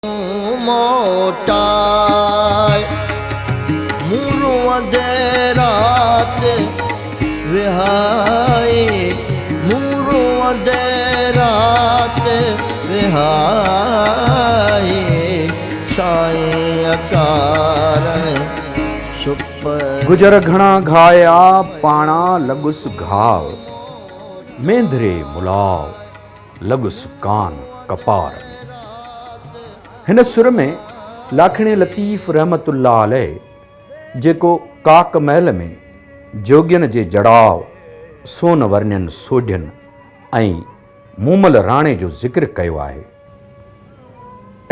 موٽاء، مون روئندي رات وهائي، مون روئندي رات وهائي، سائين اڪارڻ سپ. گجر گهڻا گهايا، پاڻا لڳس گهاء، مينڌري ملاء. لڳس ڪان ڪپار ۾. هن سر ۾ لاکيڻي لطيف رحمة الله عليه جيڪو ڪاڪ محل ۾ جوڳين جي جڙاء، سون ورنين سوڍين ۽ مومل راڻي جو ذڪر ڪيو آهي،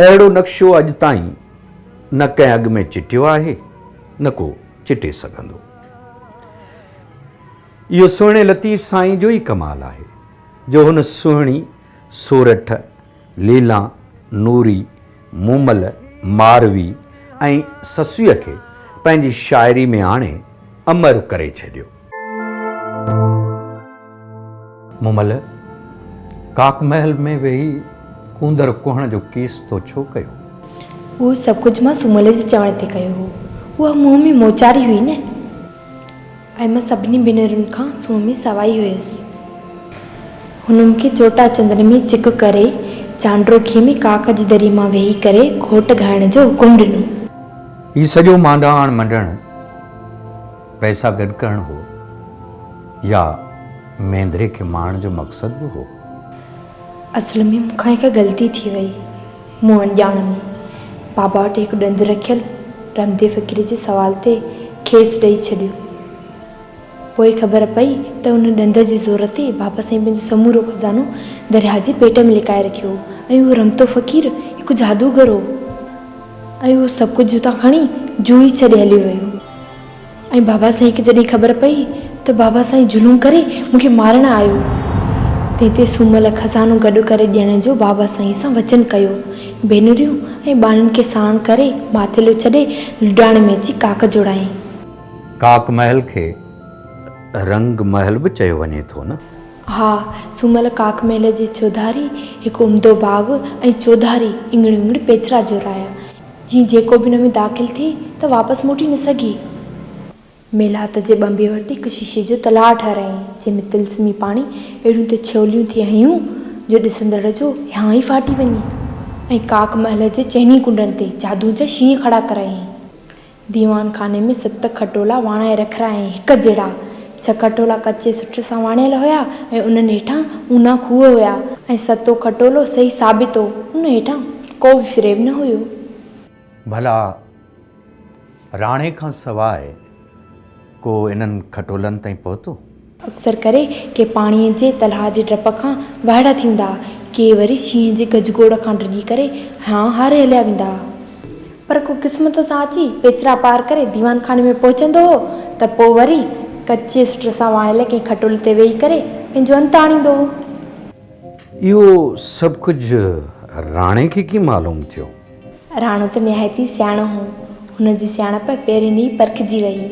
اهڙو نقشو اڄ تائين نه ڪنهن اڳ ۾ چٽيو آهي، نه ڪو چٽي سگهندو. اهو سهڻي لطيف سائين جو ئي ڪمال آهي. جو هن سهڻي، سورٺ، ليلان، نوري، مومل، ماروي ۽ سسئيء کي پنهنجي شاعري ۾ آڻي امر ڪري ڇڏيو. مومل، ڪاڪ محل ۾ ويهي ڪوندر ڪهڻ جو ڪيس تو ڇو ڪيو؟ اهو سڀ ڪجهه مان سومل جي چوڻ تي ڪيو هو. اها منهن ۾ موچاري هئي نه. ۽ مان سڀني ڀينرن کان سونهن ۾ سوائي هيس. هن مون کي چوٽا چندن ۾ چڪ ڪري، چانڊروڪيء ۾ ڪاڪ جي دريء مان ويهي ڪري گهوٽ ڳائڻ جو حڪم ڏنو. هي سڄو مانڊاڻ منڊڻ پئسا گڏ ڪرڻ هو يا مينڌري کي ماڻڻ جو مقصد به هو؟ اصل ۾ مون کان هڪ غلطي ٿي وئي. مون اڻڄاڻ ۾ بابا وٽ هڪ ڏند رکيل رمدي فقير جي سوال تي کيس ڏئي ڇڏيو. پوء خبر پئي ته ان ڏند جي زور تي بابا سائين پنهنجو سمورو خزانو درياهه جي پيٽ ۾ لڪائي رکيو هو ۽ اهو رمتو فقير هڪ جادوگر هو ۽ اهو سڀ ڪجهه اتان کڻي جوئي ڇڏي هليو ويو. ۽ بابا سائين کي جڏهن خبر پئي ته بابا سائين ظلم ڪري مون کي مارڻ آيو، تنهن تي سومل خزانو گڏ ڪري ڏيڻ جو بابا سائين سان وچن ڪيو. ڀينريون ۽ ٻانهن کي ساڻ ڪري ماٿيلو ڇڏي لڊاڻي ۾ اچي ڪاڪ جوڙايائين. ڪاڪ محل کي رنگ محل به چيو وڃي ٿو نه؟ ها، سومل ڪاڪ محل جي چوڌاري هڪ عمدو باغ ۽ چوڌاري اڱڻ وڱڻ پيچرا جوڙايا. جيئن جيڪو به ان ۾ داخل ٿئي ته واپس موٽي نه سگهي. ميلات جي ٻنبي وٽ هڪ شيشي جو تلاء ٺهرايائين، جنهن ۾ طلسمي پاڻي اهڙيون ته ڇوليون ٿي هنيون، جو ڏسندڙ جو هيانء ئي ڦاٽي وڃي ۽ ڪاڪ محل جي چئني ڪنڊن تي جادوء جا شينهن کڙا ڪرايائين. ديوان خاني ۾ ست کٽولا واڻائي رکرايائين، هڪ جهڙا. ڇهه کٽولا ڪچي سٽ سان واڻيل هيا ۽ انهن هيٺان اونها کوهه هيا ۽ ستون کٽولو صحيح ثابت هو، ان هيٺان ڪو به فريب نه هيو. ڀلا راڻي کان سواء ڪو انهن کٽولن تائين پهتو؟ اڪثر ڪري ڪي پاڻيء جي تلاء جي ڊپ کان وائڙا ٿي ويندا ها، ڪي وري شينهن جي گجگوڙ کان ڊڄي ڪري هانء هاري هليا ويندا ها. پر ڪو قسمت سان اچي پيچرا پار ڪري ديوان خاني ۾ پهچندو هو ته پوء وري ڪچي سٽ سان واڻيل ڪنهن کٽول تي ويهي ڪري پنهنجو انت آڻيندو هو. اهو سڀ ڪجهه راڻي کي ڪيئن معلوم ٿيو؟ راڻو ته نهايت ئي سياڻو هو. هن جي سياڻپ پهرين ئي پرکجي ويئي.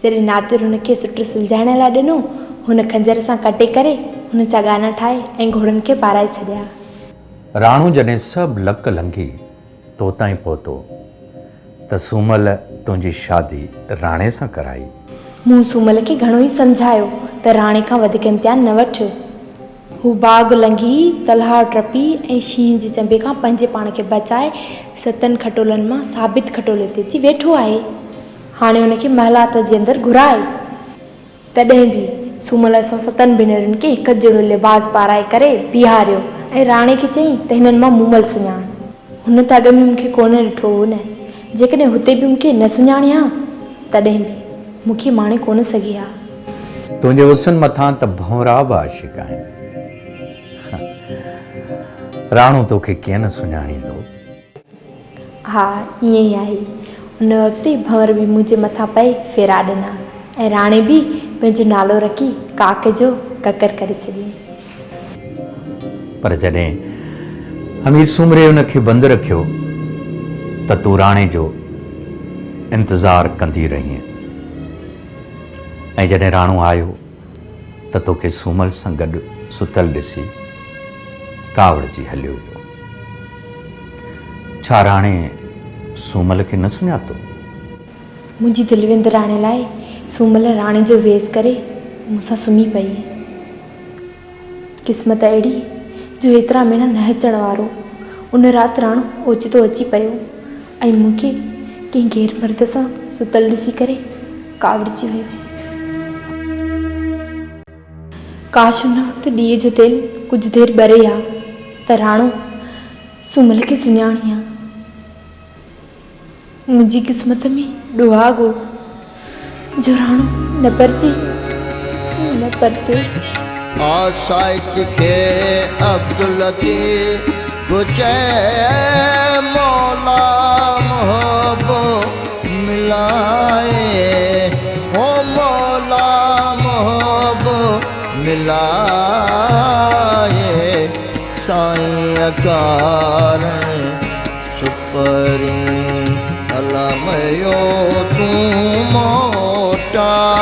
جڏهن نادر هن کي سٽ سلجهائڻ لاء ڏنو، هن خنجر سان ڪٽي ڪري هن جا ڳانا ٺاهي ۽ گهوڙن کي پارائي ڇڏيا. راڻو جڏهن سڀ لڪ لنگهي تو تائين پهتو ته سومل تنهنجي شادي راڻي سان ڪرائي. مون سومل کي گهڻو ئي سمجهايو ته راڻي کان وڌيڪ امتحان نه وٺ. هو باغ لنگهي، تلاء ٽپي ۽ شينهن جي چنبي کان پنهنجي پاڻ کي بچائي ستن کٽولن مان ثابت کٽولي تي اچي ويٺو آهي. هاڻي هن کي محلات جي اندر گهرائي. تڏهن به سومل اسان ستن ڀينرن کي هڪ جهڙو لباس پارائي ڪري بيهاريو ۽ راڻي کي چيائين ته هنن مان مومل سڃاڻ. هن ته اڳ ۾ مون کي ڪونه ڏٺو هو نه. جيڪڏهن هتي به مون کي نه سڃاڻي ها، تڏهن به مون کي ماڻي ڪونه سگهي ها. تنهنجي حسن مٿان ته ڀونرا به عاشق آهن. راڻو توکي ڪيئن نه سڃاڻيندو. ها، ائين ئي آهي. ان وقت ڀنور به منهنجي مٿان پئي ڦيرا ڏنا ۽ راڻي به پنهنجو نالو رکي ڪاڪ جو ڪڪر ڪري ڇڏيائين. پر جڏهن امير سومري ان کي بند رکيو ته تون راڻي جو انتظار ڪندي رهينء ۽ جڏهن راڻو آيو ته توکي سومل سان گڏ ستل ڏسي ڪاوڙجي هليو ويو. ڇا راڻي سومل کي نه سڃاتو؟ منهنجي دل وندرائڻ لاء سومل راڻي جو ويس ڪري مون سان سمهي پئي. قسمت اهڙي جو هيترا مهينا نه اچڻ وارو ان رات راڻو اوچتو اچي پيو ۽ مون کي ڪنهن غير مرد سان ستل ڏسي ڪري ڪاوڙجي ويو. ڪاش ان وقت ڏيئي جو تيل ڪجهه دير ٻري ها ته راڻو سومل کي سڃاڻي ها. منهنجي قسمت ۾ ڏهاڳ هو جو راڻو نه پرچي نه پرتيو. آسائش کي عبداللطيف چئي مولا محب ملائي هو مولا محب ملائي سائين اڪارڻ سپرين الاميو تون موٽاء.